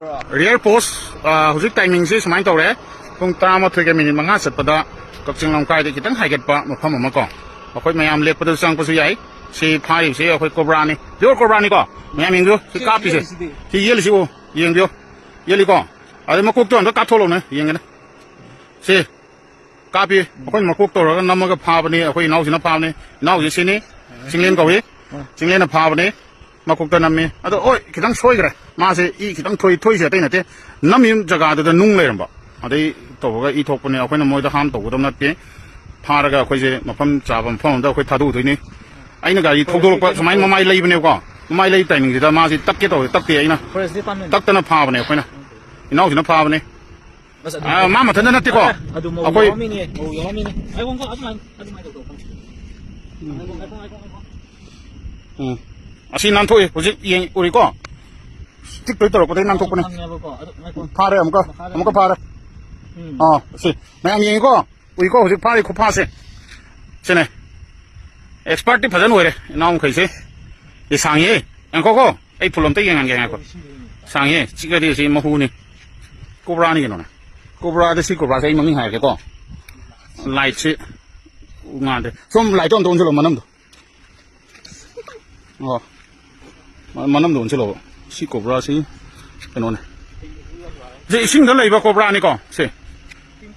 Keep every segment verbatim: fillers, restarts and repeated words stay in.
Rear post, ꯑ, ꯍꯧꯖꯤꯛ timingꯁꯤ ꯁꯨꯃꯥꯏꯅ ꯇꯧꯔꯦ꯫ ꯄꯨꯡ ꯇꯔꯥꯃꯥꯊꯣꯏꯒ minute ꯃꯉꯥ ꯆꯠꯄꯗ ꯀꯛꯆꯤꯡ ꯂꯝꯈꯥꯏꯗ ꯈꯤꯇꯪ ꯍꯥꯏꯒꯠꯄ ꯃꯐꯝ ꯑꯃ ꯀꯣ꯫ ꯑꯩꯈꯣꯏ ꯃꯌꯥꯝ ꯂꯦꯞꯄꯗ ꯆꯪꯉꯛꯄꯁꯨ ꯌꯥꯏ꯫ ꯁꯤ ꯐꯥꯔꯤꯕꯁꯤ ꯑꯩꯈꯣꯏ ꯀꯣꯕ꯭ꯔꯥꯅꯤ꯫ Pure ꯀꯣꯕ꯭ꯔꯥꯅꯤꯀꯣ꯫ ꯃꯌꯥꯝ ꯌꯦꯡꯕꯤꯌꯨ꯫ ꯁꯤ ꯀꯥꯞꯄꯤꯁꯦ꯫ ꯁꯤ ꯌꯦꯜꯂꯤꯁꯤ ꯎ꯫ ꯌꯦꯡꯕꯤꯌꯨ꯫ ꯌꯦꯜꯂꯤꯀꯣ꯫ ꯑꯗꯩ ꯃꯀꯣꯛꯇꯣ ꯑꯝꯇ ꯀꯥꯞꯊꯣꯛꯂꯛꯎꯅꯦ꯫ ꯌꯦꯡꯒꯦꯅꯦ꯫ ꯁꯤ꯫ ꯀꯥꯞꯄꯤ꯫ ꯑꯩꯈꯣꯏ ꯃꯀꯣꯛ ꯇꯧꯔꯒ ꯅꯝꯃꯒ ꯐꯥꯕꯅꯤ꯫ ꯑꯩꯈꯣꯏ ꯏꯅꯥꯎꯁꯤꯅ ꯐꯥꯕꯅꯤ꯫ ꯏꯅꯥꯎꯁꯤ ꯁꯤꯅꯤ꯫ ꯆꯤꯡꯂꯦꯟ ꯀꯧꯏ꯫ ꯆꯤꯡꯂꯦꯟꯅ ꯐꯥꯕꯅꯤ꯫ ꯃꯀꯣꯛꯇ ꯅꯝꯃꯤ꯫ ꯑꯗꯣ, ꯑꯣꯏ, ꯈꯤꯇꯪ ꯁꯣꯏꯈ꯭ꯔꯦ꯫ ꯃꯥꯁꯦ ꯏ ꯈꯤꯇꯪ ꯊꯣꯛꯏ, ꯊꯣꯛꯏꯁꯦ ꯑꯇꯩ ꯅꯠꯇꯦ꯫ ꯅꯝꯃꯤ ꯖꯒꯥꯗꯨꯗ ꯅꯨꯡ ꯂꯩꯔꯝꯕ꯫ ꯑꯗꯩ ꯇꯧꯔꯒ ꯏ ꯊꯣꯛꯄꯅꯦ꯫ ꯑꯩꯈꯣꯏꯅ ꯃꯣꯏꯗ harm ꯇꯧꯒꯗꯕ ꯅꯠꯇꯦ꯫ ꯐꯥꯔꯒ ꯑꯩꯈꯣꯏꯁꯦ ꯃꯐꯝ ꯆꯥꯕ ꯃꯐꯝ ꯑꯃꯗ ꯑꯩꯈꯣꯏ ꯊꯥꯗꯣꯛꯎꯗꯣꯏꯅꯤ꯫ ꯑꯩꯅ ꯒꯥꯔꯤ ꯊꯧꯗꯣꯔꯛꯄ ꯁꯨꯃꯥꯏꯅ ꯃꯃꯥꯏ ꯂꯩꯕꯅꯦꯕꯀꯣ꯫ ꯃꯃꯥꯏ ꯂꯩ timingꯁꯤꯗ ꯃꯥꯁꯤ ꯇꯛꯀꯦ ꯇꯧꯋꯦ꯫ ꯇꯛꯇꯦ ꯑꯩꯅ꯫ Forest department. ꯇꯛꯇꯅ ꯐꯥꯕꯅꯦ ꯑꯩꯈꯣꯏꯅ꯫ ꯏꯅꯥꯎꯁꯤꯅ ꯐꯥꯕꯅꯦ꯫ ꯑꯁ, ꯑꯗꯨ ꯑꯥ, ꯃꯥ ꯃꯊꯟꯇ ꯅꯠꯇꯦꯀꯣ꯫ ꯑꯗꯨ ꯃꯧ ꯑꯩꯈꯣꯏ ꯌꯥꯎꯔꯝꯃꯤꯅꯦ, ꯃꯧ ꯌꯥꯎꯔꯝꯃꯤꯅꯦ꯫ ꯉꯥꯏꯈꯣ, ꯉꯥꯏꯈꯣ, ꯑꯗꯨꯃꯥꯏꯅ, ꯑꯗꯨꯃꯥꯏꯅ ꯇꯧ, ꯇꯧ, ꯇꯧ꯫ ꯉꯥꯏꯈꯣ, ꯉꯥꯏꯈꯣ, ꯉꯥꯏꯈꯣ, ꯉꯥꯏꯈꯣ꯫ ꯎꯝ꯫ ꯑꯁꯤ ꯅꯥꯟꯊꯣꯛꯏ ꯍꯧꯖꯤꯛ, ꯌꯦꯡ ꯎꯔꯤꯀꯣ? ꯆꯤꯛꯇꯣꯏ ꯇꯧꯔꯛꯄꯗꯒꯤ ꯅꯥꯟꯊꯣꯛꯄꯅꯦ꯫ ꯈꯪꯉꯦꯕꯀꯣ, ꯑꯗꯨ ꯉꯥꯏꯈꯣ꯫ ꯐꯥꯔꯦ ꯑꯃꯨꯛꯀ, ꯃꯈꯥꯗ ꯑꯃꯨꯛꯀ ꯐꯥꯔꯦ꯫ ꯎꯝ꯫ ꯑꯥ, ꯁꯤ ꯃꯌꯥꯝ ꯌꯦꯡꯉꯤꯀꯣ? ꯎꯏꯀꯣ ꯍꯧꯖꯤꯛ ꯐꯥꯔꯤ ꯈꯨꯐꯥꯁꯦ? ꯁꯤꯅꯦ꯫ Expertꯇꯤ ꯐꯖꯅ ꯑꯣꯏꯔꯦ ꯏꯅꯥꯎ ꯃꯈꯩꯁꯦ꯫ ꯁꯤ ꯁꯥꯡꯉꯤꯍꯦ꯫ ꯉꯥꯏꯈꯣꯀꯣ꯫ ꯑꯩ ꯐꯨꯜ ꯑꯝꯇ ꯌꯦꯡꯍꯟꯒꯦ, ꯉꯥꯏꯈꯣ꯫ ꯁꯥꯡꯉꯦ꯫ ꯆꯤꯛꯑꯗꯤ ꯁꯤ ꯃꯍꯨꯅꯤ꯫ ꯀꯣꯕ꯭ꯔꯥꯅꯤ ꯀꯩꯅꯣꯅꯦ꯫ ꯀꯣꯕ꯭ꯔꯥꯗ ꯁꯤ ꯀꯣꯕ꯭ꯔꯥꯁꯦ ꯑꯩ ꯃꯃꯤꯡ ꯍꯥꯏꯔꯒꯦꯀꯣ꯫ Lightꯁꯤ ꯉꯥꯟꯗꯦ꯫ ꯁꯣꯝ lightꯇꯣ ꯑꯝꯇ ꯑꯣꯟꯁꯤꯜꯂꯣ, ꯃꯅꯝꯗꯣ꯫ ꯑꯣ꯫ ꯃ-, ꯃꯅꯝꯗꯣ ꯑꯣꯟꯁꯤꯜꯂꯣꯕ꯫ ꯁꯤ ꯀꯣꯕ꯭ꯔꯥꯁꯤ ꯀꯩꯅꯣꯅꯦ꯫ ꯁꯤ ꯏꯁꯤꯡꯗ ꯂꯩꯕ ꯀꯣꯕ꯭ꯔꯥꯅꯤꯀꯣ, ꯁꯤ꯫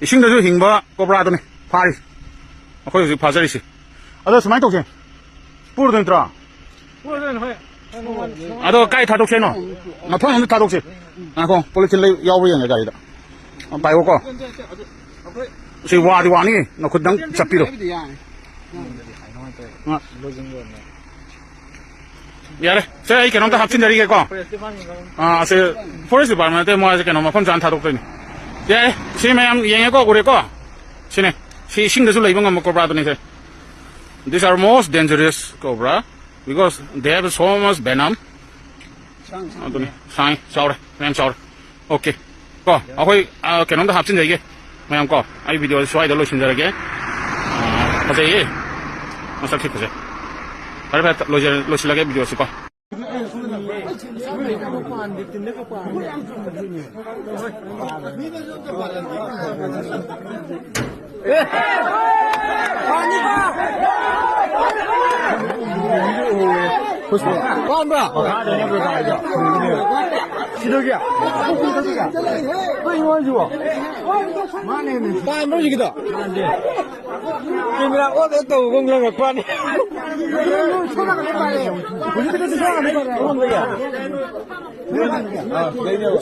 ꯏꯁꯤꯡꯗꯁꯨ ꯍꯤꯡꯕ ꯀꯣꯕ꯭ꯔꯥꯗꯨꯅꯤ ꯐꯥꯔꯤꯁꯤ꯫ ꯑꯩꯈꯣꯏ ꯍꯧꯖꯤꯛ ꯐꯥꯖꯔꯤꯁꯤ꯫ ꯑꯗꯣ ꯁꯨꯃꯥꯏꯅ ꯇꯧꯁꯦ꯫ ꯄꯨꯔꯗꯣꯏ ꯅꯠꯇ꯭ꯔꯣ? ꯄꯨꯔꯗꯣꯏꯅꯤ, ꯍꯣꯏ꯫ ꯑꯗꯣ ꯀꯥꯏ ꯊꯥꯗꯣꯛꯁꯦ ꯍꯥꯏꯅꯣ? ꯃꯐꯝ ꯑꯃꯗ ꯊꯥꯗꯣꯛꯁꯦ꯫ ꯉꯥꯏꯈꯣ, polythene ꯂꯩ-, ꯌꯥꯎꯕ꯭ꯔꯥ ꯌꯦꯡꯒꯦ ꯒꯥꯔꯤꯗ꯫ ꯑꯝ ꯄꯥꯏꯌꯨꯀꯣ꯫ ꯁꯤ ꯋꯥꯗꯤ ꯋꯥꯅꯤ, ꯅꯈꯨꯠꯇꯪ ꯆꯞꯄꯤꯔꯣ꯫ ꯑ꯫ ꯌꯥꯔꯦ, ꯁꯦ, ꯑꯩ ꯀꯩꯅꯣꯝꯇ ꯍꯥꯞꯆꯤꯟꯖꯔꯤꯒꯦꯀꯣ꯫ ꯑꯥ, ꯁꯦ, forest department ꯅꯠꯇꯦ, ꯃꯣꯏꯁꯦ ꯀꯩꯅꯣ ꯃꯐꯝ ꯆꯥꯅ ꯊꯥꯗꯣꯛꯇꯣꯏꯅꯤ꯫ ꯌꯥꯔꯦ, ꯁꯤ ꯃꯌꯥꯝ ꯌꯦꯡꯉꯦꯀꯣ, ꯎꯔꯦꯀꯣ? ꯁꯤꯅꯦ, ꯁꯤ ꯏꯁꯤꯡꯗꯁꯨ ꯂꯩꯕ ꯉꯝꯕ ꯀꯣꯕ꯭ꯔꯥꯗꯨꯅꯤ ꯁꯦ꯫ These are most dangerous cobra because they have so much venom. ꯑꯗꯨꯅꯤ, ꯁꯥꯡꯉꯤ, ꯆꯥꯎꯔꯦ, ꯃꯌꯥꯝ ꯆꯥꯎꯔꯦ꯫ Okay꯫ ꯀꯣ, ꯑꯩꯈꯣꯏ, ꯑ, ꯀꯩꯅꯣꯝꯇ ꯍꯥꯞꯆꯤꯟꯖꯒꯦ ꯃꯌꯥꯝ ꯀꯣ꯫ ꯑꯩ videoꯁꯦ ꯁ꯭ꯋꯥꯏꯗ ꯂꯣꯏꯁꯤꯟꯖꯔꯒꯦ꯫ ꯑ, ꯐꯖꯩꯌꯦ꯫ ꯃꯁꯛꯁꯤ ꯐꯖꯩ꯫ ꯐꯔꯦ, ꯐꯔꯦ, ꯂꯣꯏꯖ-, ꯂꯣꯏꯁꯤꯜꯂꯒꯦ videoꯁꯤ ꯀꯣ꯫ ꯄꯥꯟꯕ꯭ꯔꯥ? ꯁꯤꯗꯒꯤ? ꯀꯩꯅꯣ ꯍꯥꯏꯁꯤꯕꯣ? ꯄꯥꯟꯕ꯭ꯔꯣ ꯍꯧꯖꯤꯛꯀꯤꯗꯣ? ꯀꯦꯃꯦꯔꯥ ꯑꯣꯟ ꯑꯣꯐ ꯇꯧꯕꯒꯨꯝ ꯂꯪꯉꯛꯄꯅꯤ꯫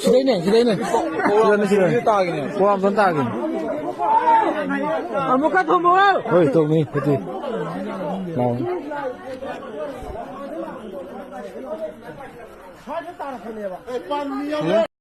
ꯁꯤꯗꯩꯅꯦ, ꯁꯤꯗꯩꯅꯦ꯫ ꯁꯤꯗꯅꯦ, ꯁꯤꯗꯅꯦ꯫ ꯄꯣꯔꯥꯝꯗꯣꯟ ꯇꯥꯒꯤꯅꯦ꯫ ꯑꯃꯨꯛꯀ ꯊꯣꯝꯃꯣ꯫ ꯍꯣꯏ, ꯇꯧꯅꯤ, ꯍꯧꯖꯤꯛ꯫ ꯂꯥꯎꯅꯤ꯫